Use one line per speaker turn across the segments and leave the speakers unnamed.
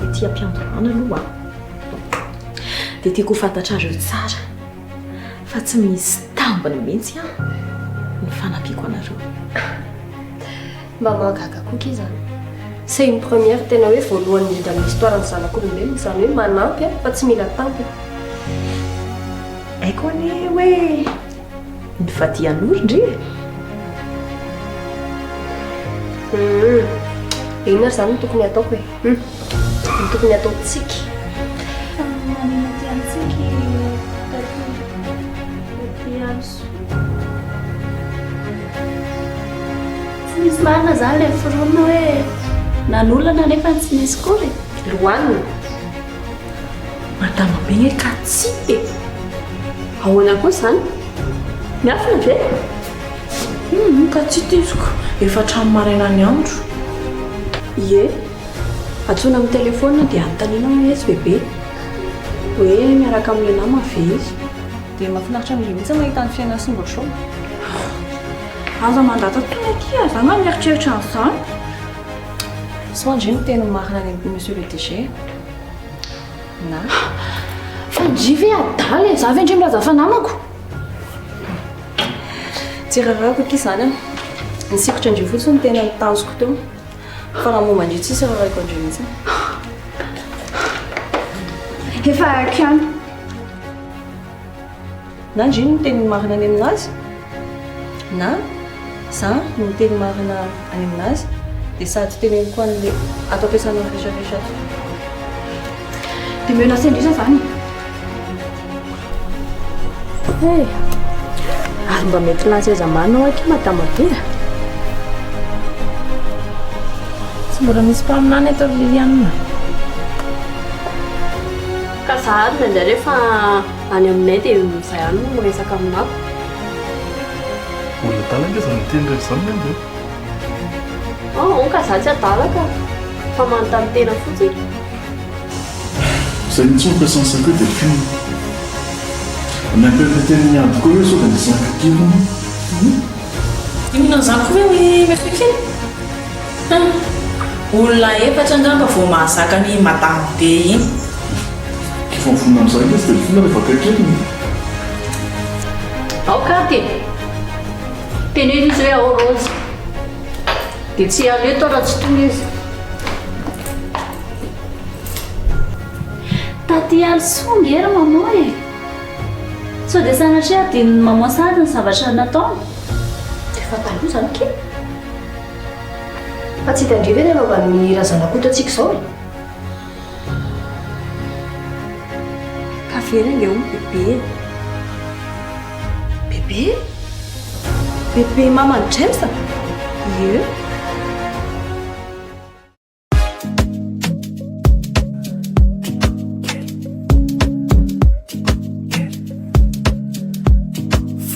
Ety am-piandohana aloha dia tiako ho fantatrareo tsara fa tsy misy tambiny mihitsy an ny fanampiako anareo.
Mba mahagaga koa kay izany. C'est une première tena hoe voalohany indrindra amin'ny histoire ny zanak'olombelona izany hoe manampy fa tsy mila tambiny.
Haiko anie hoe ny vadian'ory ndry e!
Humm. Dia inona ary izany no tokony hataoko e? Humm. No tokony hataontsika?
Fa manina aty amintsika i Taty Taty Alisoa? Tsy misy marina izany ilay foronina hoe nanolana nefa tsy nisy kory e!
Lohanina.
Madama be nge ka tsy e!
Ahoana koa izany? Miafina ve?
Humm ka tsy teziko, efa hatramin'ny maraina ny andro. Ie, antsoina amin'ny telefaonina dia anontaniana hoe aiza bebe? Hoe miaraka amin'ilay namany ve izy?
Dia mahafinaritra an'ndry mihitsy mahita ny fiainan'ny single show.
Aza mandata tsony akia, za nga mieritreritra an'izany.
Sao ndry miteny ny marina any amin'i Monsieur le DG na.
Fa ndry ve adala e, za ve ndry milaza fa namako?
Tsy raharahako akia izany an. Ny sikotra ndry fotsiny no tena tanjoko teo. Fa raha momba ndry tsisy raharahiko andry mihitsy.
Efa haiko ihany.
Na ndry no miteny ny marina any aminazy na za no miteny marina any aminazy dia sady teneniko an'le ato ampiasana rehetra rehetra ato.
Dia menacer ndry za zany e.
Hey! Ary mba mety lasa aiza marina hoa akia madama be a?
Tsy mbola misy mpaminany eto ry Liliane.
Ka za ary indraindray rehefa any aminay dia zay ihany no miresaka aminako.
Olona adala ange izany miteny irery izany angamba e!
Oh, ka za tsy adala ka! Fa manontany tena fotsiny.
Izay mihitsy no ampiasan'ny saiko hoe delphine. Ny ampirepeten'ny ady koa hoe sao dia misy zanaka kely hono.
Inona izany koa ve ry Monsieur Kely? Hum! Olona efatra angamba vao mahazaka an'iny madame be iny.
Efa mivonona amin'izany ange izy Delphine rehefa akaikeliny e!
Ao Katy e! Teneno izy hoe ao Rose. Dia tsy hiala eto aho raha tsy tonga izy.
Taty Alisoa nge ry maman e! Sao dia sanatria adinon'i maman sahady ny zavatra nataony?
Efa taloha izany kay. Fa tsy hitan-dry ve ny hanaovan'ny Razanakoto antsika izao e?
Ka very ange hono bebe e. Bebe? Bebe maman'i James? Ie.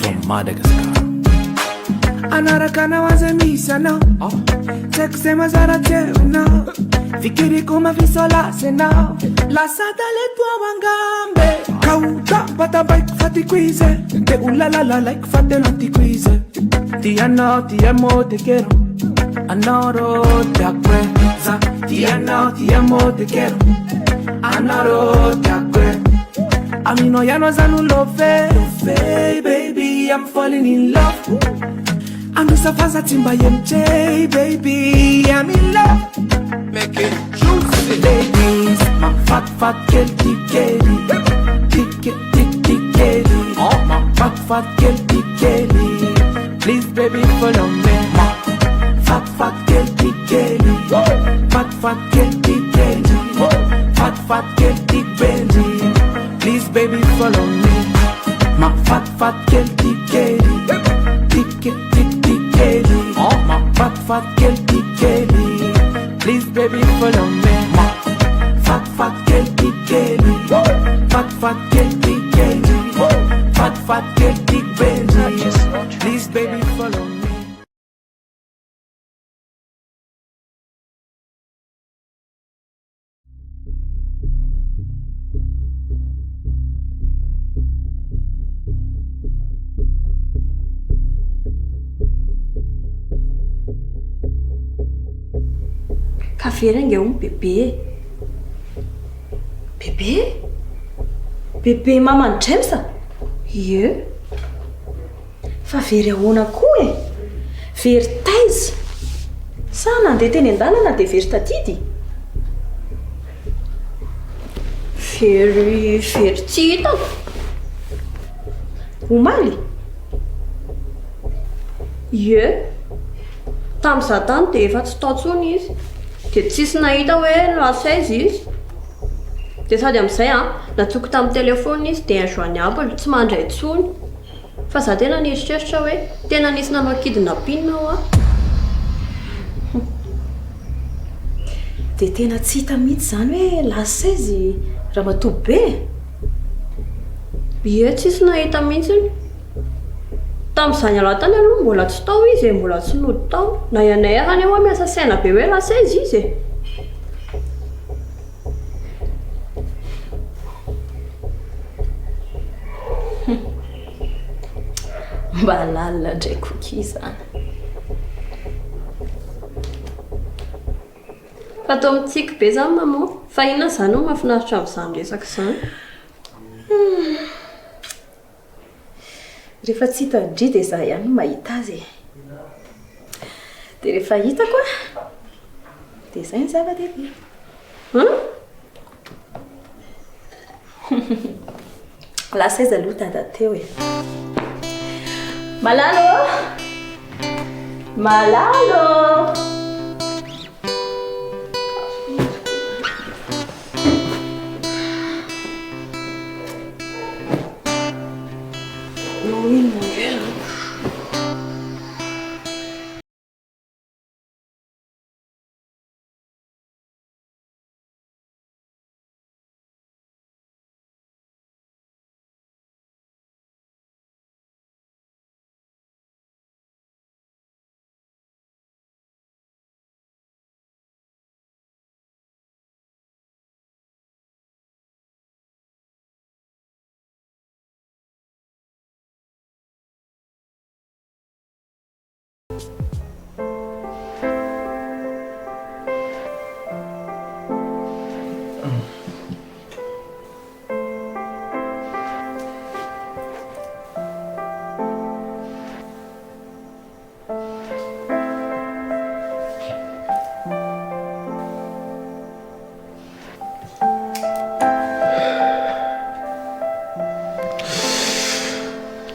From Madagascar.
Anaraka anao aza misy anao Tsy haiko izay mazara teo ianao Fikiriko mafisolasy ianao Lasa talento ao angambe Ka ho tampatampaiko fa tiako izy e. Te ho lalalalaiko fa tena tiako izy e. Ti anao ti amo te quiero Anoro te acuerdas Ti anao ti amo te quiero Anoro te acuerdas Amino ya no zanu love Baby I'm falling in love Andosafaza tsy mba MJ Baby I'm in love
Make it juicy.
Ladies Mafatifaty kely ty kely Tike tik tik kely Mafatifaty kely ty kely Please baby follow me Mafatifaty kely ty kely Fatifaty kely ty kely Fatifaty kely ty benji Please baby follow me Mafatifaty kely ty kely Tike tik tik kely Mafatifaty kely ty kely Please baby follow me Mafatifaty kely ty kely Fatifaty kely ty kely Fatifaty kely ty benji Please baby follow me
Ka very ange hono bebe e.
Bebe? Bebe maman'i James? Ie. Fa very ahoana koa e? Very taiza? Sa nandeha teny an-dalana dia very tadidy? Very, very tsy hitako. Omaly? Ie. Tamin'izaho tany dia efa tsy tao intsony izy. Dia tsisy nahita hoe lasa aiza izy. Dia sady amin'izay an, nantsoiko tamin'ny telephone izy dia injoignable, tsy mandray intsony. Fa za tena nieritreritra hoe tena nisy nanao kidnapping hoa.
Dia tena tsy hita mihitsy izany hoe lasa aiza i ramatoa be e?
Ie, tsisy nahita mihitsy. Tamin'izaho niala tany aloha mbola tsy tao izy e, mbola tsy nody tao. Na ianay ary anie hoa miasa saina be hoe lasa aiza izy e.
Mba lalina indray koa izany.
Fa toa mitsiky be izany maman. Fa inona izany no mahafinaritra amin'izany resaka izany?
Rehefa tsy hitan-dry dia izaho ihany no mahita azy e. Dia rehefa hitako an, dia izay ny zava-dehibe.
Hum?
Lasa aiza aloha dada teo e? Malala ô! Malala ô!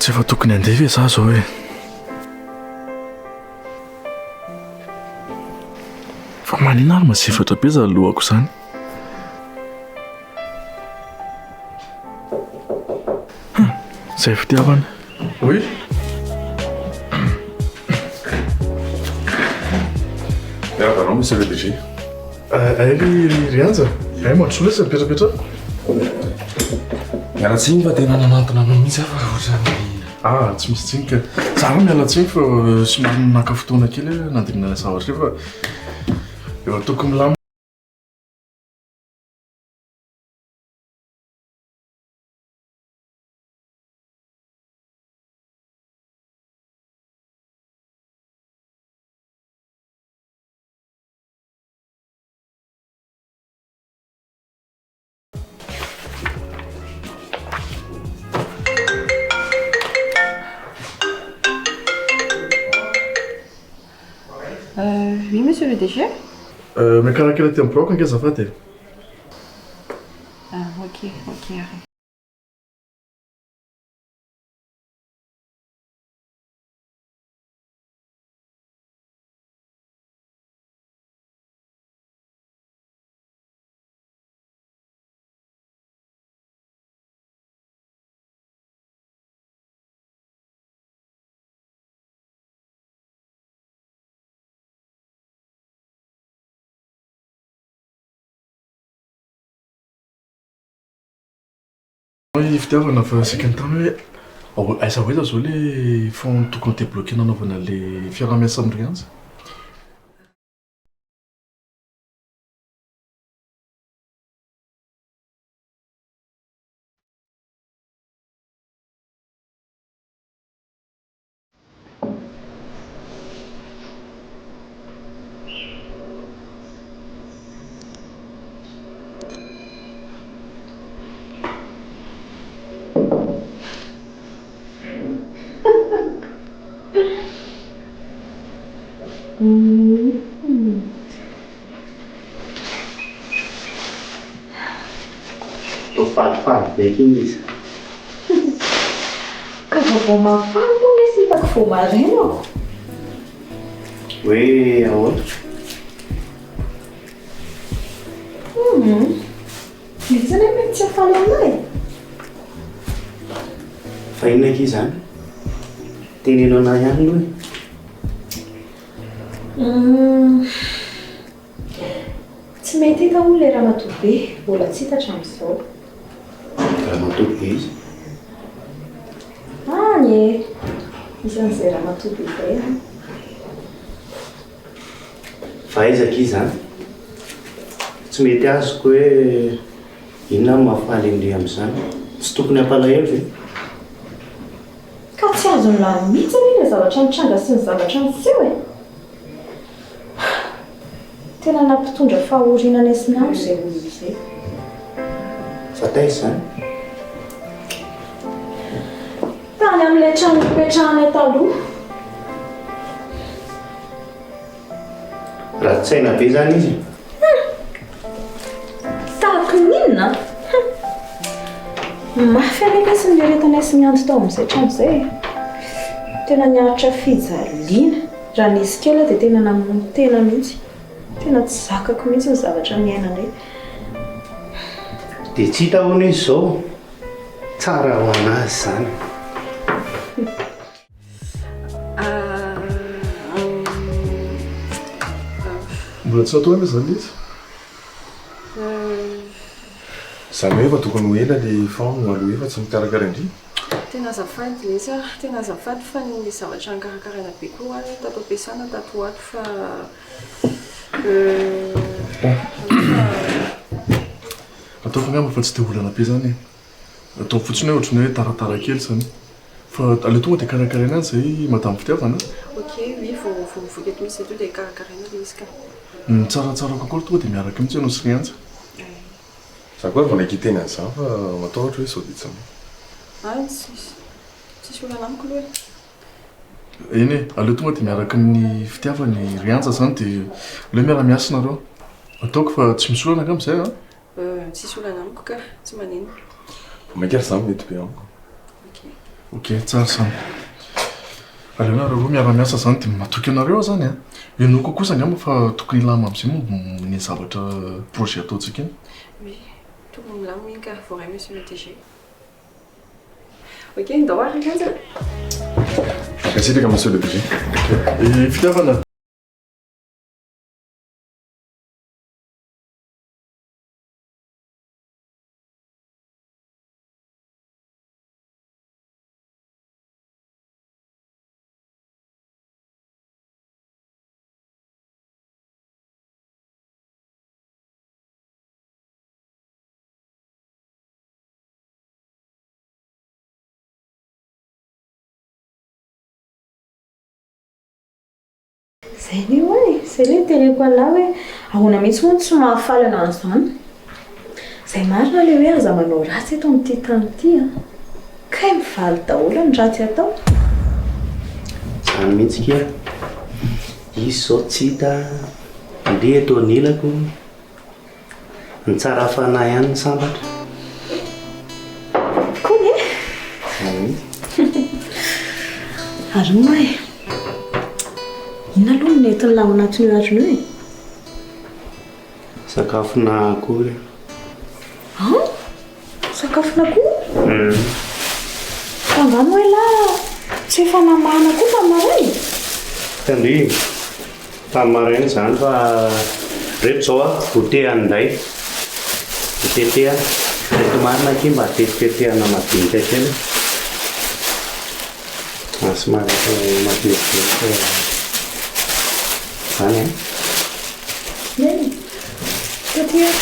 Tsy efa tokony handeha ve za zao e? Fa manina ary mazefatra be zany lohako zany? Hum, zay fitiavana. Oui.
Miarahaba anao Monsieur le DG.
Ay ry ry Anja, ay mandrosoa lesy mipetrapetraha.
Miala tsiny fa tena nanantona anao mihitsy aho fa ohatran'ny
Ah, tsy misy tsiny ka. Za aloha miala tsiny fa somary naka fotoana kely aho nandinihana zavatra io fa efa tokony milamina.
Oui, monsieur le DG.
Miakara kely aty amin'ny biraoko ange azafady e.
Ah, ok, ok ary.
Ny fitiavana fa saika nitany hoe ao aiza ho aiza zao le fonds tokony débloquer nanaovana le fiaraha-miasa amin'i Rianja?
Toa falifaly be akia izy.
Ka vaovao mahafaly moa lesy hitako vao maraina ko.
Hoe ahoana?
Hum. Mihitsy anie mety tsy hahafaly anah e.
Fa inona akia izany? Teneno anah ihany aloha e.
Hum. Tsy mety hita hono ilay ramatoa be, mbola tsy hita hatramin'izao.
Ramatoa be iza?
Any e! Misy an'izay ramatoa be izay any.
Fa aiza akia izany? Tsy mety azoko hoe inona no mahafaly an-dry amin'izany? Tsy tokony hampalahelo ve?
Ka tsy azon'i lahy mihitsy anie ilay zavatra nitranga sy ny zavatra niseho e! Tena nampitondra fahoriana anay sy Nando izay olona izay.
Fa taiza izany?
Tany amin'ilay trano nipetrahanay taloha.
Ratsy saina be izany izy e.
Hum! Tahaka ny inona? Hum! Mafy anie lesy ny niaretanay sy Mianto tao amin'izay trano izay e. Tena niaritra fijaliana. Raha nisy kely aho dia tena namono tena mihitsy. Tena tsy zakako mihitsy ny zavatra niainanay.
Dia tsy hita hono izy izao. Tsara ho an'azy izany.
Mbola tsy natao anie izany ilay izy?
Izany hoe efa tokony ho ela ilay franc no aloha efa tsy mikarakara indry?
Tena azafady lesy a, tena azafady fa ny zavatra nikarakaraina be koa ary tato am-piasana tato ho ato fa euh.
Ataoko angamba fa tsy dia olana be izany e. Ataovy fotsiny hoe ohatran'ny hoe taratara kely izany. Fa aleo tonga dia karakaraina any izay Madame Fitiavana a.
Ok, oui, vao vao mivoaka eto mihitsy izahay tonga dia karakaraina ilay izy ka.
Ny tsaratsara kokoa aloha tonga dia miaraka mihitsy ianao sy Rianja.
Za koa ary vao naika hiteny an'izany fa matahotra hoe sao dia tsy mety.
Ah, tsisy tsisy olana amiko aloha e.
Eny e, aleo tonga dia miaraka amin'ny Fitiavana i Rianja izany dia aleo miara-miasa nareo. Ataoko fa tsy misy olana angamba izay an?
Euh, tsisy olana amiko ka, tsy manino.
Vao mainka ary izany mety be amiko.
Ok.
Ok, tsara izany. Aleo nareo roa miara-miasa izany dia matoky anareo aho izany an. Inoako kosa angamba fa tokony hilamina amin'izay momba ny zavatra projet ataontsika iny.
Oui, tokony milamina iny ka, voaray monsieur le DG. Ok, ndao ary Rianja.
Mankasitraka monsieur le DG.
Ok, fitiavana.
Zay anie ho'a e, zay le niteneniko an'lah hoe ahoana mihitsy moa no tsy mahafaly anah an'izany. Zay marina le hoe aza manao ratsy eto amin'ity tany ity an. Kay mivaly daholo ny ratsy atao.
Zany mihitsy kia. Izy zao tsy hita, ndry eto anilako. Ny tsara fanahy ihany no sambatra.
Koa e!
Zany mihitsy.
Ary moa e! Inona aloha no nentin'lah ao anatin'io harona io e?
Sakafona akoho io.
An? Sakafon'akoho? Fa angaha moa elah tsy efa namahana koa tamin'ny maraina?
Tandrimo, tamin'ny maraina izany fa ireto izao a, goûter an'inday. Hotetehana. Ireto marina akia mba tetitetehana madinika kely. Somary atao madinidinika izany an.
Neny, taty aho.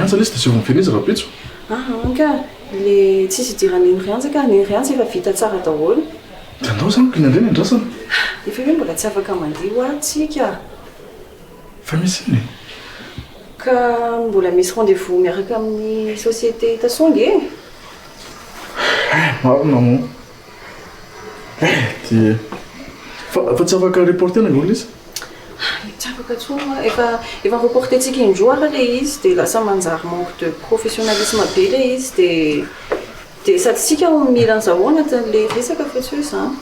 Rianja lesy dia asaivo miverina izy rahampitso.
Aa ka, le tsisy idiran'i Neny Rianja ka, Neny Rianja efa vita tsara daholo.
Dia andao izany ko iny indray ny andrasana.
Efa hoe mbola tsy afaka mandeha hoa tsika.
Fa misy inona e?
Ka mbola misy rendez-vous miaraka amin'ny société Tasonga e!
Eh, marina moa. Eh, dia. Fa, fa tsy afaka reporter-na angaha ilay izy?
Tsy afaka intsony hoa. Efa, efa reporter-tsika indroa ary ilay izy dia lasa manjary manque de professionnalisme be ilay izy dia, dia sady isika no mila an'izao ao anatin'ilay resaka fa tsy hoe izany.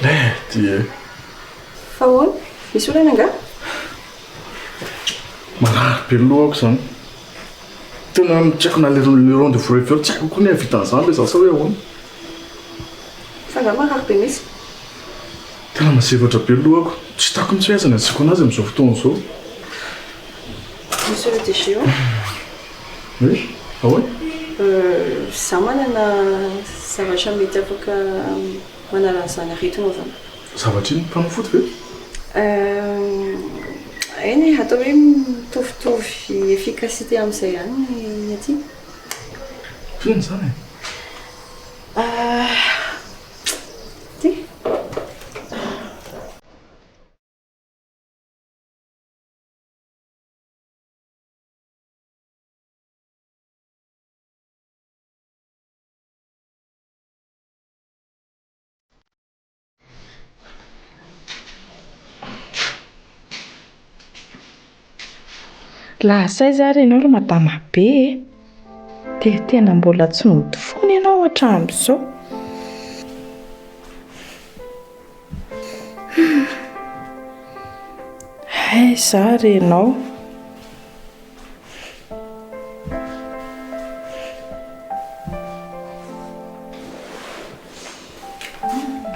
Eh, dia.
Fa ahoana? Misy olana angaha?
Marary be ny lohako izany. Tena tsy haiko na le rendez-vous reveo tsy haiko koa ny hahavita an'izany ve za sa hoe ahoana?
Fa angaha marary be mihitsy?
Tena mazevatra be ny lohako. Tsy hitako mihitsy hoe aiza ny asiako anazy amin'izao fotoana izao.
Monsieur le DG ô.
Oui, ahoana?
Za manana zavatra mety afaka manala an'izany aretinao izany.
Zavatra inona? Fanafody ve?
Eny e, atao hoe mitovitovy efficacité amin'izay ihany ny aty.
Inona izany e?
Ity.
Lasa aiza ary ianao ry madama be e? Dia tena mbola tsy nody foana ianao hatramin'izao. Aiza ary ianao?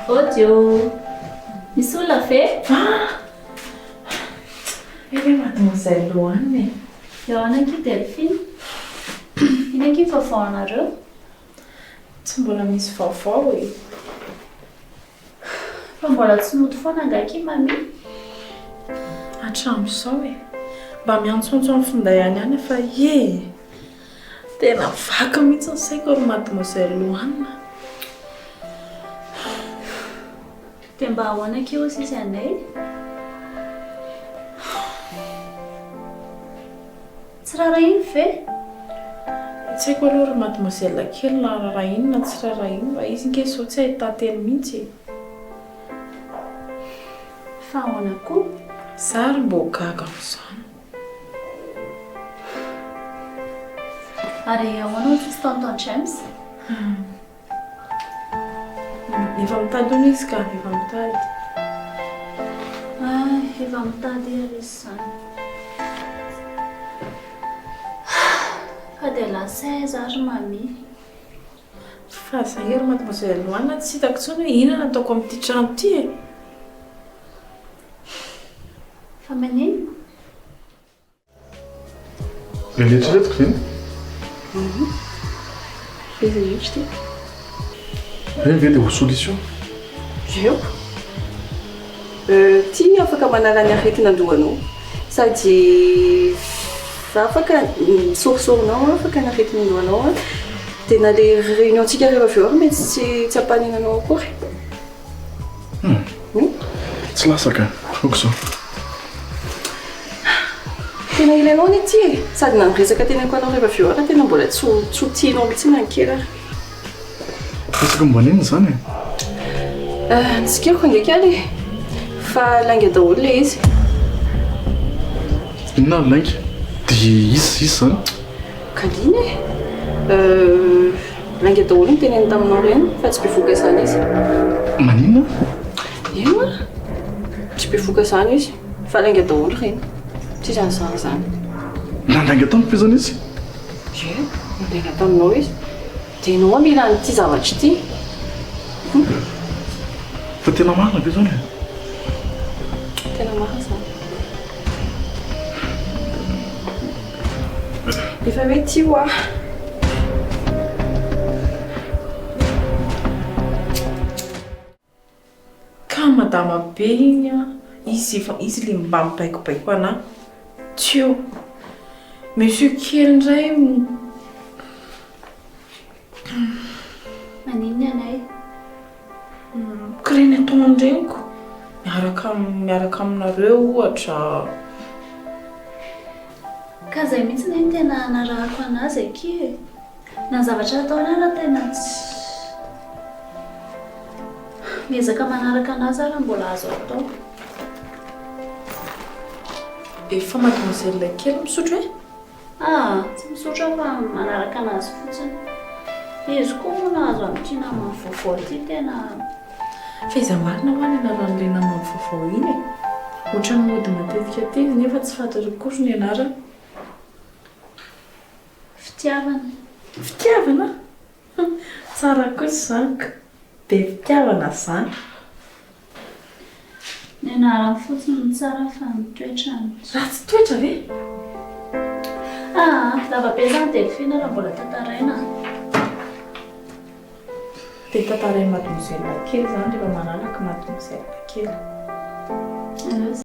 Audio. Misy olona ve?
Ah! Eny e mademoiselle Loane e.
Eo ahoana akia Delphine? Inona akia ny vaovao anareo?
Tsy mbola misy vaovao e.
Fa mbola tsy nody foana angaha akia Mamie?
Hatramin'izao e. Mba miantsoantso amin'ny finday any ihany fa ie e. Tena vaky mihitsy ny saiko ry mademoiselle Loane a.
Dia mba ahoana akia hozy izy anay? Tsy rarahiny ve?
Tsy haiko aloha ry mademoiselle kely na rarahiny na tsy rarahiny fa izy nge izao tsy ahitan-teny mihitsy e.
Fa ahoana koa?
Za ary mbô gaga amin'izany.
Ary ahoana hozy izy tonton James?
Efa mitady hono izy ka, efa mitady.
Ah, efa mitady ary izy izany. Fa dia lasa aiza ary Mamie?
Fa za nge ry mademoiselle Loana tsy hitako intsony hoe inona no ataoko amin'ity trano ity e.
Fa maninona?
Ilay neritreretiko ve?
Mhm. Iza mihitsy ity?
Ireny ve dia ho solution?
Eo. Ity afaka manala ny aretina an-dohanao. Sady afaka ny sorisorinao afaka ny aretina an-dohanao. Dia na ilay réunion-tsika rehefa avy eo ary mety tsy tsy hampanina anao akory.
Hum. Tsy lasa ka. Ok izao.
Tena ilainao anie ity e! Sady na ny resaka teneniko anao rehefa avy eo ary tena mbola tsy ho tsy ho tianao mihitsy na ny kely ary.
Resaka momba an'inona izany e?
Euh, ny tsikiriko ange kely e! Fa lainga daholo ilay izy.
Inona ary lainga? Dia iza iza izany?
Kaline e! Euh, lainga daholo ny teneniny taminao ireny fa tsy bevohoka izany izy.
Maninona?
Inona? Tsy bevohoka izany izy fa lainga daholo ireny. Tsisy an'izany izany.
Nandainga tamiko ve izany izy?
Ie, nandainga taminao izy. Dia ianao mila an'ity zavatra ity.
Fa tena marina ve izany e?
Tena marina izany. Efa hoe tia hoa.
Ka madama be iny an, izy efa izy le mba mibaikobaiko anah, tsy eo. Monsieur kely indray
Maninona anay?
Ka ireny ataon-dreniko. Miaraka miaraka aminareo ohatra.
Ka izay mihitsy anie no tena hanarahako an'azy akia e. Na ny zavatra ataony ara tena tsy. Miezaka manaraka an'azy aho raha mbola azo atao.
Efa mademoiselle kely misotro e?
Aa, tsy misotro aho fa manaraka an'azy fotsiny. Izy koa moa nahazo an'ity namany vaovao ity tena.
Fa iza marina hoa ny anaran'ilay namany vaovao iny e? Ohatran'ny mody matetika aty izy nefa tsy fantatro akory ny anarany.
Fitiavana.
Fitiavana? Tsara kosa izany ka. Be fitiavana izany.
Ny anarany fotsiny no tsara fa ny toetrany tsy.
Ratsy toetra ve?
Aa, lava be izany Delphine raha mbola tantaraina.
Dia tantarain'i mademoiselle kely izany rehefa malalaka mademoiselle kely.
Aleo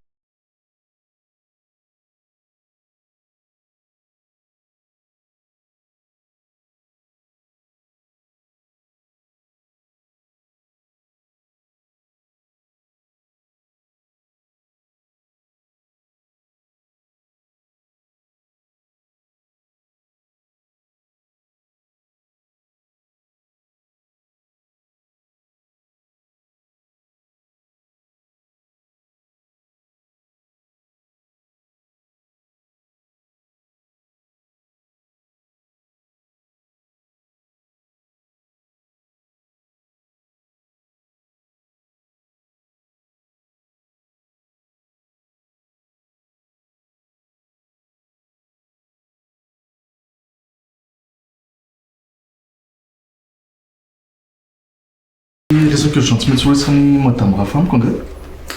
Resaka urgent tsy maintsy horesahin'i madame Rafa amiko angaha?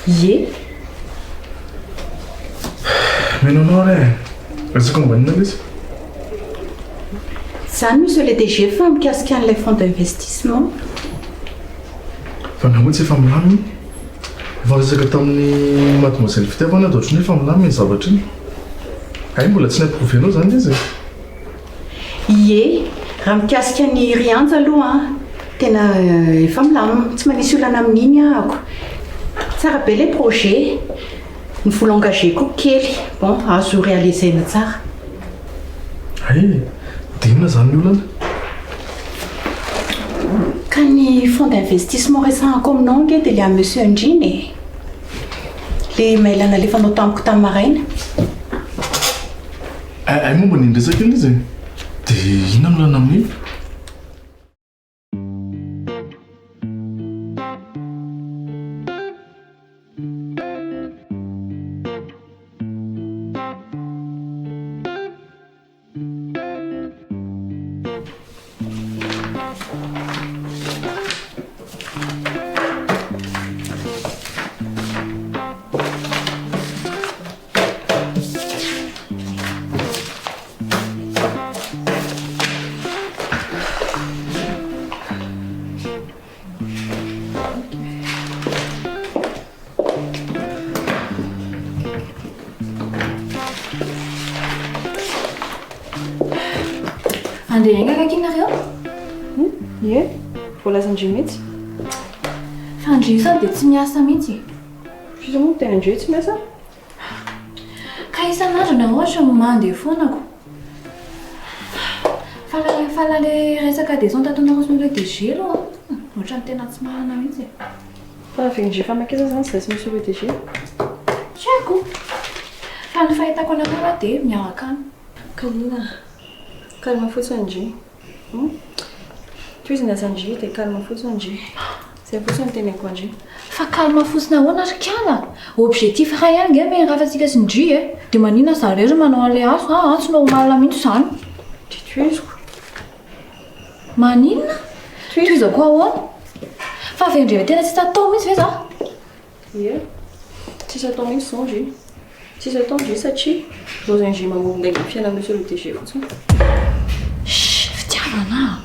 Ie.
Mino anao ary e. Resaka momba inona ilay izy?
Izany Monsieur le DG fa mikasika an'ilay fonds d'investissement.
Fa angaha moa tsy efa milamina iny? Efa niresaka tamin'i Mademoiselle Fitiavana aho dia ohatran'ny hoe efa milamina iny zavatra iny. Hay mbola tsy ni-approuver-nao izany ilay izy e?
Ie, raha mikasika an'i Rianja aloha an, tena efa milamina, tsy manisy olana amin'iny ahako. Tsara be ilay projet, ny vola engagé koa kely, bon azo réaliser-na tsara.
Hay e! Dia inona izany ny olana?
Ka ny fonds d'investissement resahako aminao ange dia ilay an'i Monsieur Ndrina e! Ilay mail nalefanao tamiko tamin'ny maraina.
Hay hay momba an'iny resaka iny izy e! Dia inona no olana amin'iny?
Andeha haingana akia nareo?
Ie, voalazan-dry mihitsy.
Fa ndry io sao dia tsy miasa mihitsy e.
F'iza moa no tena ndry tsy miasa?
Ka isan'andro na ohatra no mandeha foana ko. Fa la fa la le resaka descente ataonareo sy le DG aloha an, ohatran'ny tena tsy marina mihitsy e.
Fa avy fa mankaiza zany zay sy monsieur le DG?
Tsy haiko. Fa ny fahitako anareo aloha dia miaraka any.
Kalina, calme fotsiny ndry. Hum. Tohizo ny asan-dry dia calme fotsiny ndry. Zay fotsiny no teneniko an-dry.
Fa calme fotsiny ahoana ry kala? Objectif iray ihany ange no iarafantsika sy ndry e! Dia maninona za irery no manao an'ilay asa an? Tsy normal mihitsy izany.
Dia tohiziko.
Maninona? Tohizako ahoana? Fa avy tena tsy atao mihitsy ve za?
Ie. Tsisy atao mihitsy izao ndry. Tsisy atao ndry satria Rosengie mamoron-dainga ny fiainan'i Monsieur le DG fotsiny.
Chut! Fitiavana a!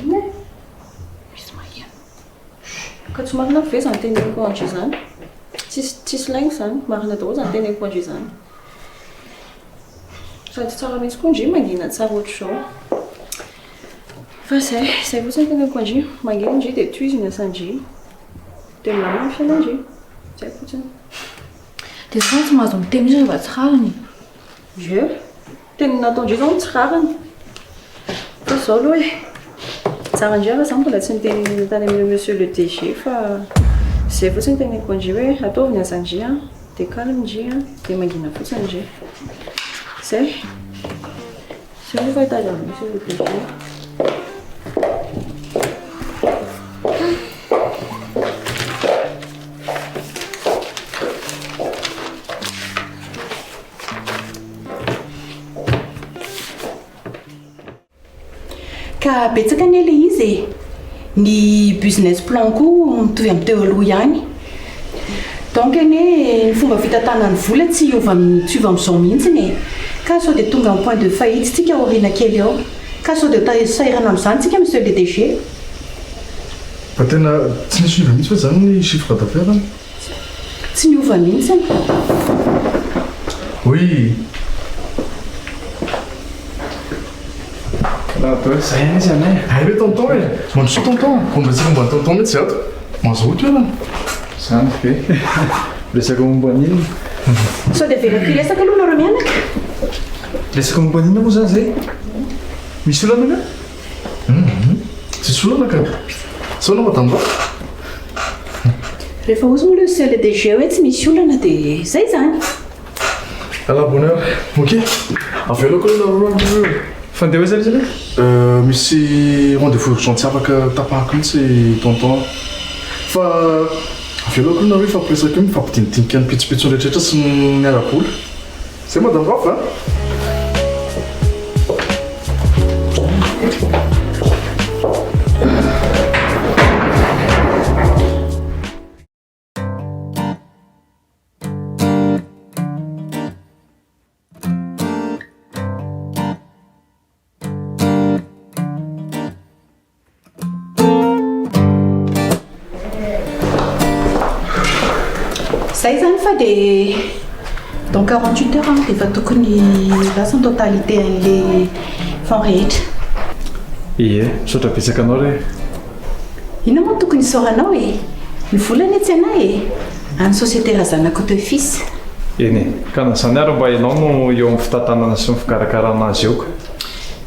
Inona e?
Misy maheno.
Chut! Ka tsy marina ve izany teneniko an-dry izany? Tsisy tsisy lainga izany. Marina daholo izany teneniko an-dry izany. Sady tsara mihitsy koa ndry mangina tsara ohatr'izao. Fa izay, izay fotsiny no teneniko an-dry. Mangina ndry dia tohizo ny asan-dry. Dia milamina ny fiainan-dry. Izay fotsiny.
Dia sao tsy mahazo miteny mihitsy rehefa tsy rariny.
Ie. Teny nataon-dry izao no tsy rariny. Fa izao aloha e. Tsara indray fa za mbola tsy niteny tany amin'io monsieur le DG fa izay fotsiny no teneniko an-dry hoe ataovy ny asan-dry an, dia calme ndry an, dia mangina fotsiny ndry. Izay. Izay aloha fa hitady an'i monsieur le DG.
Ka betsaka anie ilay izy e! Ny business plan koa mitovy amin'ny teo aloha ihany. Donc anie ny fomba fitantanana ny vola tsy hiova tsy hiova amin'izao mihitsiny e! Ka sao dia tonga amin'ny point de faillite tsika aoriana kely ao. Ka sao dia sahirana amin'izany tsika monsieur le DG.
Fa tena tsy nisy niova mihitsy ve izany ny chiffre d'affaires?
Tsy niova mihitsy.
Oui.
Zay anie izy anay.
Hay ve tonton e? Mandrosoa tonton. Vao miresaka momba ny tonton mihitsy ato. Mazoto ianao.
Zany ve? Resaka momba ny inona?
Sao dia avelako hiresaka aloha nareo mianaka?
Resaka momba ny inona moa zany zay? Misy olana nga?
Hum, tsisy olana ka. Sao anao madame Ra?
Rehefa hozy moa le monsieur le DG hoe tsy misy olana dia izay izany.
À la bonne heure. Ok. Avelako aloha nareo aloha eo.
Fa ndeha ho aiza lesy aloha?
Euh, misy rendez-vous urgent tsy afaka tapahako mihitsy tonton. Fa avelako aloha nareo hifampiresaka eo, mifampidinidinika ny pitsopitsony rehetrarehetra sy ny ara-bola. Zay madame Rafa a!
Zay zany fa dia dans 48 heures dia efa tokony lasa ny totalité an'le fonds rehetra.
Ie, misaotra betsaka anao re.
Inona moa no tokony hisaoranao e? Ny vola anie tsy anah e! An'ny société Razanakoto et fils.
Eny e, ka na izany ary mba ianao no eo amin'ny fitantanana sy ny fikarakarana azy eo ka.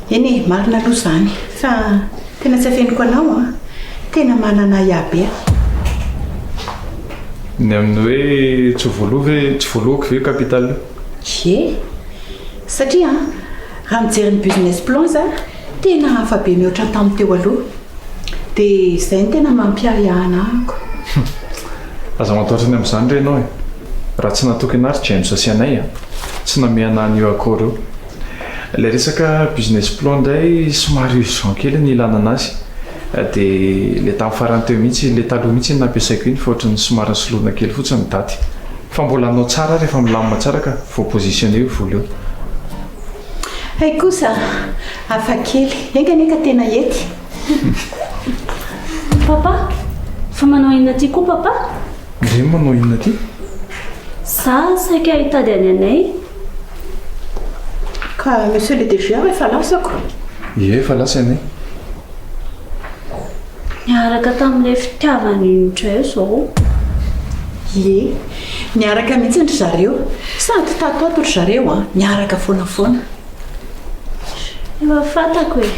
Eny e, marina aloha izany. Fa tena tsy afeniko anao an! Tena manana ahiahy be aho.
Ny amin'ny hoe tsy voaloa ve, tsy voalohako ve io capital io?
Ie! Satria an, raha mijery ny business plan za, tena hafa be mihoatra ny tamin'ny teo aloha. Dia izay no tena mampiahiahy anahako.
Aza matahotra ny amin'izany re ianao e! Raha tsy natoky anah ry James sy anay an, tsy namehana an'io accord io. Ilay resaka business plan indray somary urgent kely ny ilana anazy dia ilay tamin'ny farany teo mihitsy, ilay taloha mihitsy iny nampiasaiko iny fa ohatran'ny somary nisoloina kely fotsiny ny daty. Fa mbola hanao tsara aho rehefa milamina tsara ka, vao positionner io vola io.
Hay kosa, hafa kely. Enga anie ka tena hety.
Papa, fa manao inona aty koa papa?
Ndry manao inona aty?
Za saika hitady an'i anay.
Ka monsieur le DG aho efa lasako.
Ie efa lasa ianay.
Niaraka tamin'ilay fitiavany indray izao.
Ie, niaraka mihitsy ry zareo. Sady tato ato ry zareo an, niaraka foana foana.
Efa fantako e.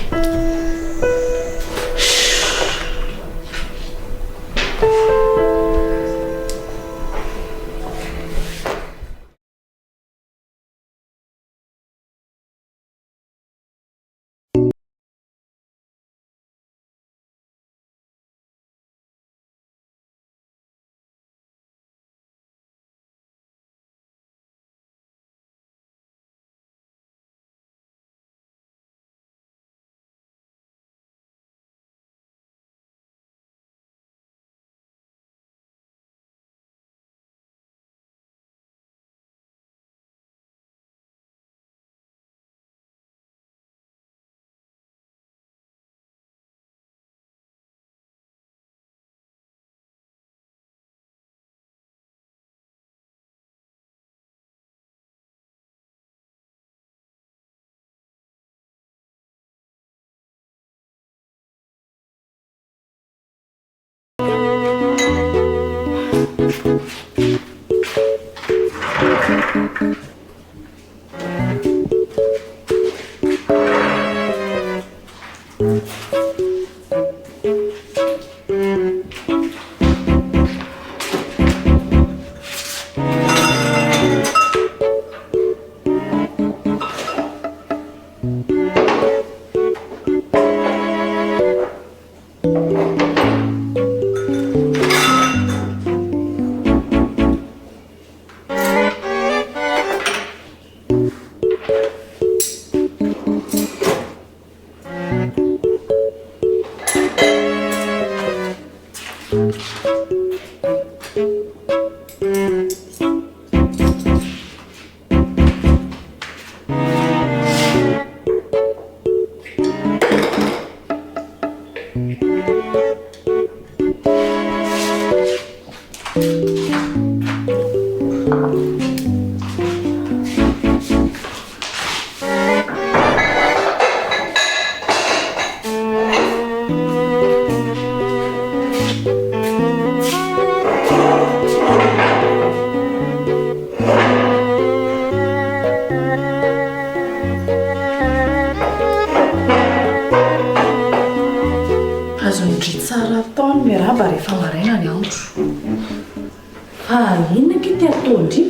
Azon-dry tsara atao ny miarahaba rehefa maraina ny andro. Fa inona akia ty ataon-dry?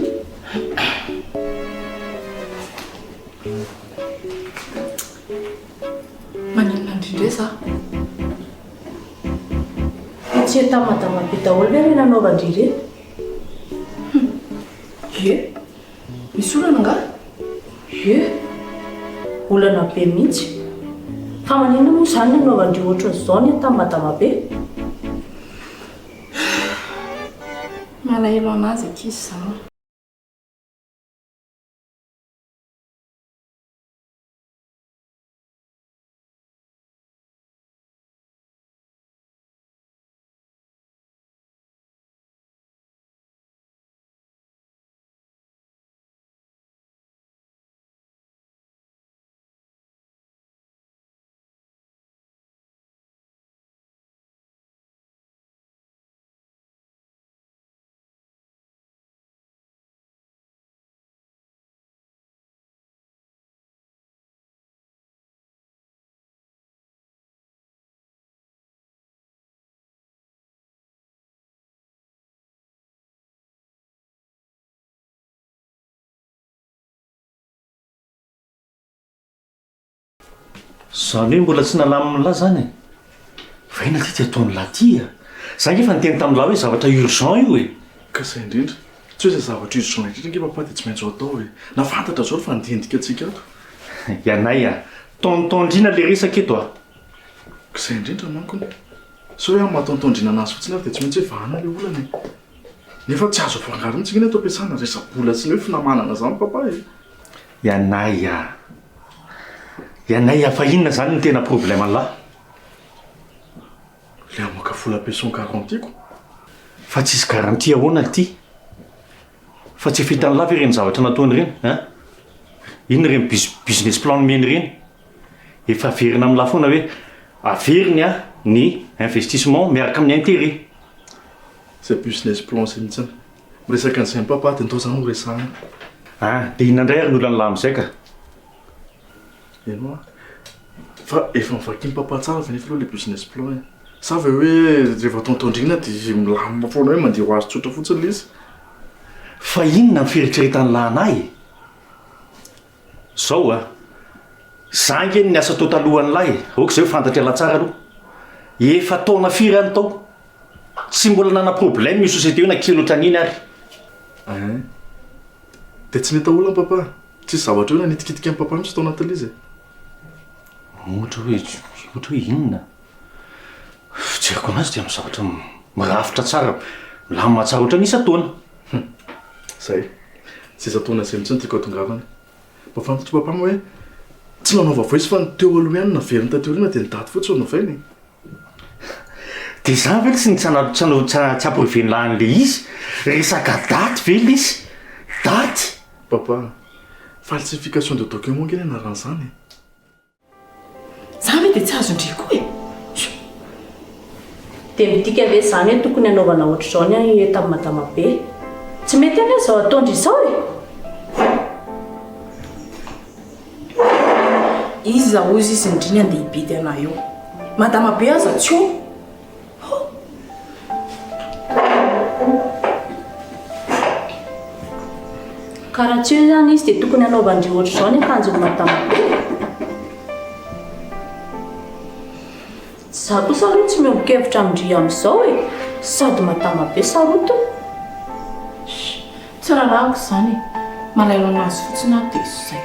Maninona an-dry indray za? Tsy etat madama be daholo ve ireny anaovan-dry ireny? Hum. Ie. Misy olana angaha? Ie. Olana be mihitsy. Fa maninona moa izany no anaovan-dry ohatran'izao ny etat madama be?
Malahelo an'azy ankizy za.
Zany hoe mbola tsy nalamin'lah zany e? Fa inona ty ty ataon'lah ty a? Za nge efa niteny tamin'lah hoe zavatra urgent io e!
Ka zay indrindra. Tsy hoe zay zavatra urgent indrindra nge papa dia tsy maintsy ho atao e! Na fantatra zao fa handinika antsika ato.
Ianay a! Tonton-drina le resaka eto a!
Ka zay indrindra mankony. Sao hoe amin'ny maha tonton-drina anazy fotsiny ary dia tsy maintsy hoe vahana le olana e! Nefa tsy azo afangaro mihitsy nge ny ato am-piasana resa-bola sy ny hoe finamanana zany papa e!
Ianay a! Ianay a! Fa inona izany no tena problème an'lah?
Ilay hamoaka vola be sans garantie ko.
Fa tsisy garantie ahoana ity? Fa tsy efa hitan'lah ve ireny zavatra nataony ireny hein? Inona ireny bus- business plan nomeny ireny? Efa averina amin'lah foana hoe averiny a ny investissement miaraka amin'ny intérêt.
Izay business plan izay mihitsy. Miresaka an'izay amin'i papa dia ndao izany ho resahana.
Ah, dia inona indray ary ny olan'i lahy amin'izay ka?
Eny hoa. Fa efa novakian'i papa tsara ve nefa aloha ilay business plan e? Sa ve hoe rehefa tonton-drina dia milamina foana hoe mandeha ho azy tsotra fotsiny ilay izy?
Fa inona ny fieritreretan'i lahy an'ahy e? Zao a! Za ange no niasa tao talohan'lah e! Ok zay ho fantatr'ialahy tsara aloha. Efa taona firy aho no tao? Tsy mbola nana problème io société io na kely ohatran'iny ary.
Ein. Dia tsy nahita olana papa? Tsisy zavatra hoe nanitikitika an'i papa mihitsy tao anatin'ilay izy e?
Ohatra hoe ohatra hoe inona? Fijeriko anazy dia amin'ny zavatra mirafitra tsara, milamina tsara ohatran'ny isan-taona.
Hum. Zay. Tsy isan-taona izay mihitsy no tiako hatongavana. Mba fantatr'i papa moa hoe tsy nanao vaovao izy fa ny teo aloha ihany no naveriny taty aoriana dia ny daty fotsiny no novainy e.
Dia izany ve tsy tsy tsy tsy approuver-n'lah an'ilay izy? Resaka daty ve ilay izy? Daty?
Papa, falsification de document ange ny anaran'izany e.
Za ve dia tsy azon-dry koa e? Dia midika ve izany hoe tokony hanaovana ohatr'izao ny eto amin'i Madama Be? Tsy mety anie izao ataon-dry izao e!
Iza hozy izy ndry ny andeha hibidy anah eo? Madama Be aza tsy eo! Ho!
Ka raha tsy eo izany izy dia tokony hanaovan-dry ohatr'izao ny akanjon'i Madama Be? Za kosa aloha tsy miombon-kevitra amin-dry amin'izao e! Sady madama be sarotiny.
Sh! Tsy rarahako izany e! Malahelo an'azy fotsiny aho dia izay.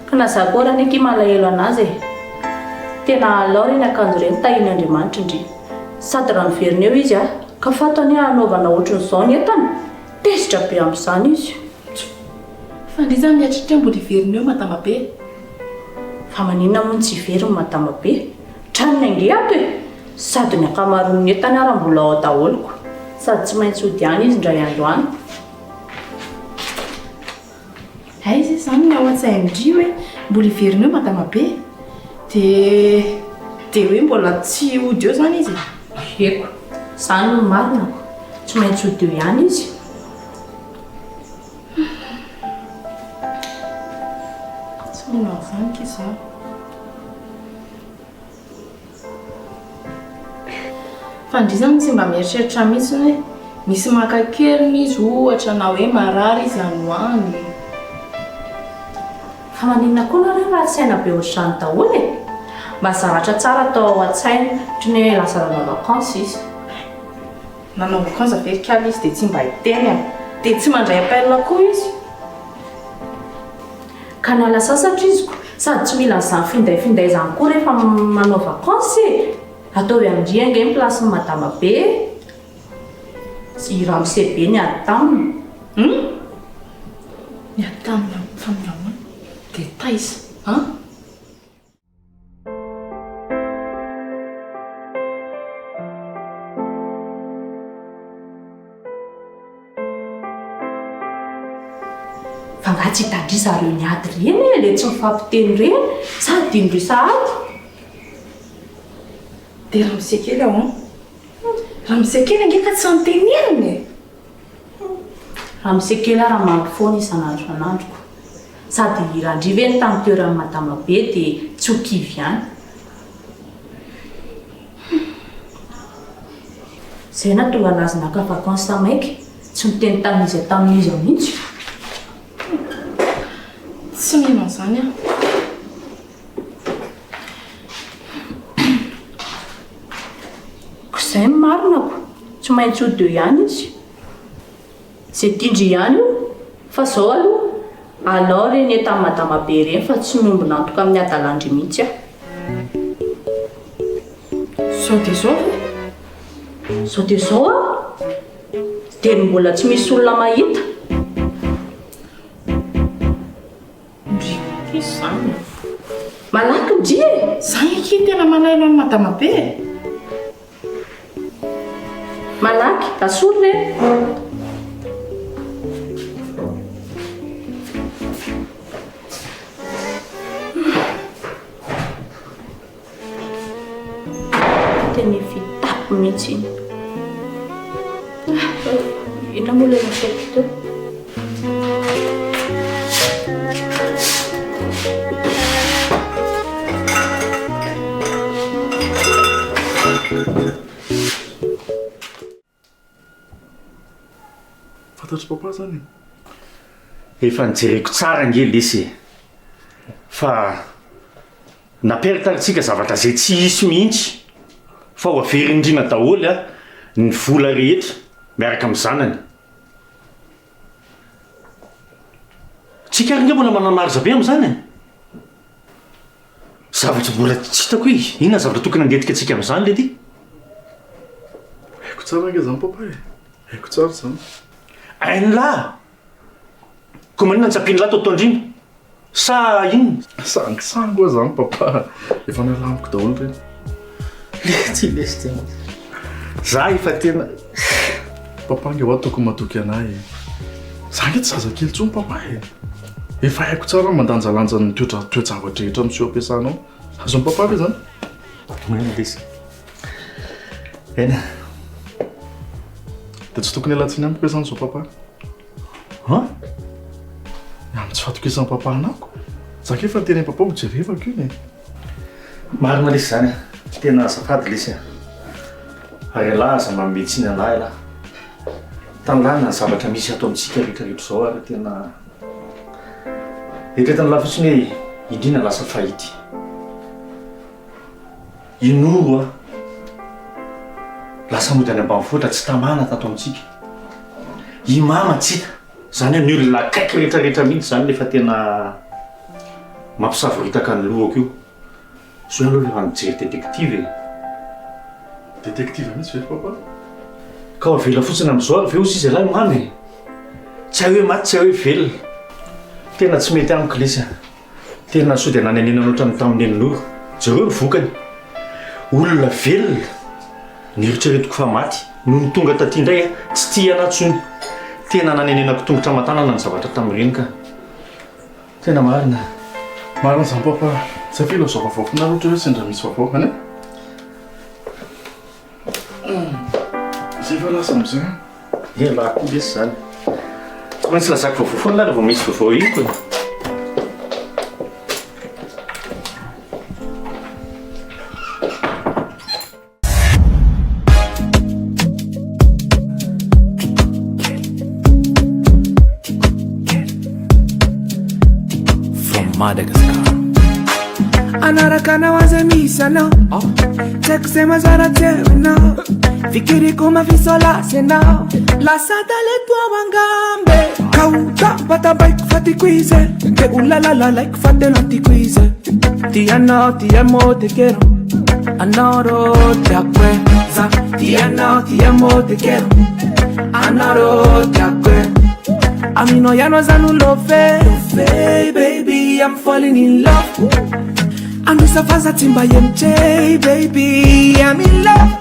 Ka na za koa ary anie akia malahelo an'azy e! Tena alao ireny akanjo ireny tahian'Andriamanitra ndry. Sady raha miverina eo izy a, ka fantany hoe hanaovana ohatrin'izao ny entana, tezitra be amin'izany izy.
Fa ndry zany mieritreritra hoe mbola hiverina eo madama be?
Fa maninona moa no tsy hiverina madama be? Tranony ange ato e! Sady ny ankamaroan'ny entany ara mbola ao daholo ko! Sady tsy maintsy hody any izy indray andro any.
Aiza izany ny ao an-tsain-dry hoe mbola hiverina eo madama be? Dia dia hoe mbola tsy hody eo izany izy e?
Eko, izany no marina ko! Tsy maintsy hody eo ihany izy.
Tsy mino an'izany akia izaho. Fa ndry zany tsy mba mieritreritra mihitsy hoe misy maka an-keriny izy ohatra na hoe marary izy any ho any.
Fa maninona koa nareo ratsy saina be ohatr'izany daholo e? Mba zavatra tsara atao ao an-tsaina, ohatran'ny hoe lasa nanao vacances izy.
Nanao vacances ve ry kala izy dia tsy mba hiteny an! Dia tsy mandray appel koa izy.
Ka niala sasatra izy ko! Sady tsy mila an'izany finday finday izany koa rehefa manao vacances e! Ataovy amin-dry ange ny place-n'i madama be e! I ramose be niady taminy.
Hum! Niady taminy tamin'ny ahoana? Dia taiza? An?
Fa nga tsy hitan-dry zareo niady ireny e, le tsy mifampiteny ireny, sa adinondry sahady?
Dia ramose kely ahoana? Ramose kely ange ka tsy notenenina e!
Ramose kely ara maro foana isan'andro isan'andro ko. Sady Randria ve ny tamin'ny toeran'i Madama be dia tsy ho kivy ihany. Izay nahatonga anazy naka vacances maika, tsy niteny tamin'iza tamin'iza mihitsy.
Tsy mino an'izany aho.
Ko izay no marina ko, tsy maintsy hody eo ihany izy. Ze tindry ihany io, fa zao aloha, alao reny eto am madama be reny fa tsy miombona antoka amin'ny adalandry mihitsy aho.
Zao dia zao ve?
Zao dia zao aho, dia ny mbola tsy misy olona mahita.
Ndry akia izany e!
Malaky ndry e!
Zany akia tena malahelo an'i madama be e!
Malaky, asory re! Tena fitapy mihitsy iny. Inona moa ilay nataoko teo?
Fantatr'i papa zany e.
Efa nojereko tsara ange lesy e. Fa naperitaritsiaka zavatra izay tsy hisy mihitsy fa ho averin'i Rina daholo ny vola rehetra miaraka amin'ny zanany. Tsika ary nge mbola manana marge be amin'izany e! Zavatra mbola tsy hitako hoe inona ny zavatra tokony handetika antsika amin'izany lety?
Haiko tsara ange izany papa e! Haiko tsara izany.
Hain'lah! Koa maninona no tsy ampian'lah Tonton Ndrina? Sa inona?
Sangisangy hoa zany papa, efa nalamiko daholo ireny.
Letsy lesy tena. Za efa tena.
Papa ange hoa tokony matoky anah e. Za ange tsy zazakely intsony papa e. Efa haiko tsara ny mandanjalanja ny toetra toe-javatra rehetra miseho am-piasana ao. Azon'i papa ve zany?
Marina lesy. Eny.
Dia tsy tokony hiala tsiny amiko ve izany izao papa?
Han?
Ny amin'ny tsy fahatokisan'i papa anako? Za kay efa niteny an'i papa ho jerevako iny e.
Marina lesy izany a. Tena azafady lesy a. Ary ialahy aza manome tsiny anah ialahy. Tanilana ny zavatra misy ato amintsika rehetra rehetra izao ary tena eritreretin'ilahy fotsiny hoe indrindra lasa fahity. I Noro a! Lasa nody any ambanivohitra tsy tamana tato amintsika. I Mama tsy hita. Izany hoe ny olona akaiky rehetra rehetra mihitsy izany nefa tena mampisavoritaka ny lohako io. Zao aloha rehefa mijery détective e!
Détective mihitsy ve ry papa?
Ka ho avela fotsiny amin'izao ary ve hozy izy ialahy Mamy e? Tsy hay hoe maty tsy hay hoe velona. Tena tsy mety amiko lesy a! Tena sao dia nanenenana ohatran'ny tamin'i Neninoro. Jereo ny vokany. Olona velona neritreretiko fa maty. Nony tonga taty indray a, tsy tia anah tsony. Tena nanenenako tongotra aman-tanana ny zavatra tamin'ireny ka. Tena marina.
Marina izany papa. Tsy haiko ilazao vaovao foana raha ohatra hoe sendra misy vaovao any e. Izay fa lasa amin'izay an.
Ialahy koa lesy izany. Tsy maintsy lazaiko vaovao foana raha vao misy vaovao henoko e.
From Madagascar.
Anaraka anao aza misy anao Tsy haiko izay mazara teo ianao Fikiriko mafisolasy ianao Lasa taleto aho angambe Ka ho tampatampaiko fa tiako izy Dia ho lalalalaiko fa tena tiako izy Tia anao ti amo te quiero Anao tiako e Za tia anao ti amo te quiero Anao tiako e Aminao ihany aho za no love Baby I'm falling in love Androsa fa za tsy mba hemotra Baby I'm in love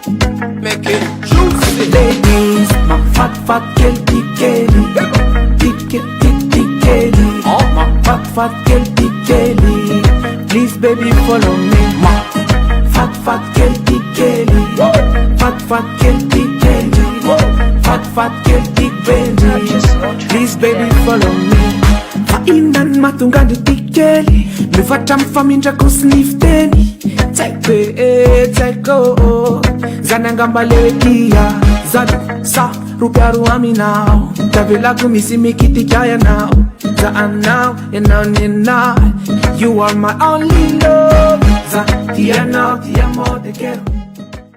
Make it juicy.
Ladies Mafatifaty kely ty kely Ty ke- ty ty kely Mafatifaty kely ty kely Please baby follow me Mafatifaty kely ty kely Fatifaty kely ty kely Fatifaty kely ty baby Please baby follow me Fa inona no mahatonga andry ty kely Mifatra amin'ny famindrako sy ny fiteny Tsy haiko e, tsy haiko Zany angamba le hoe tia Zany sa ropiaro aminao Tavelako misy mikitika ianao Za anao, ianao nenah You are my only love Za tia anao, ti amo, te quiero.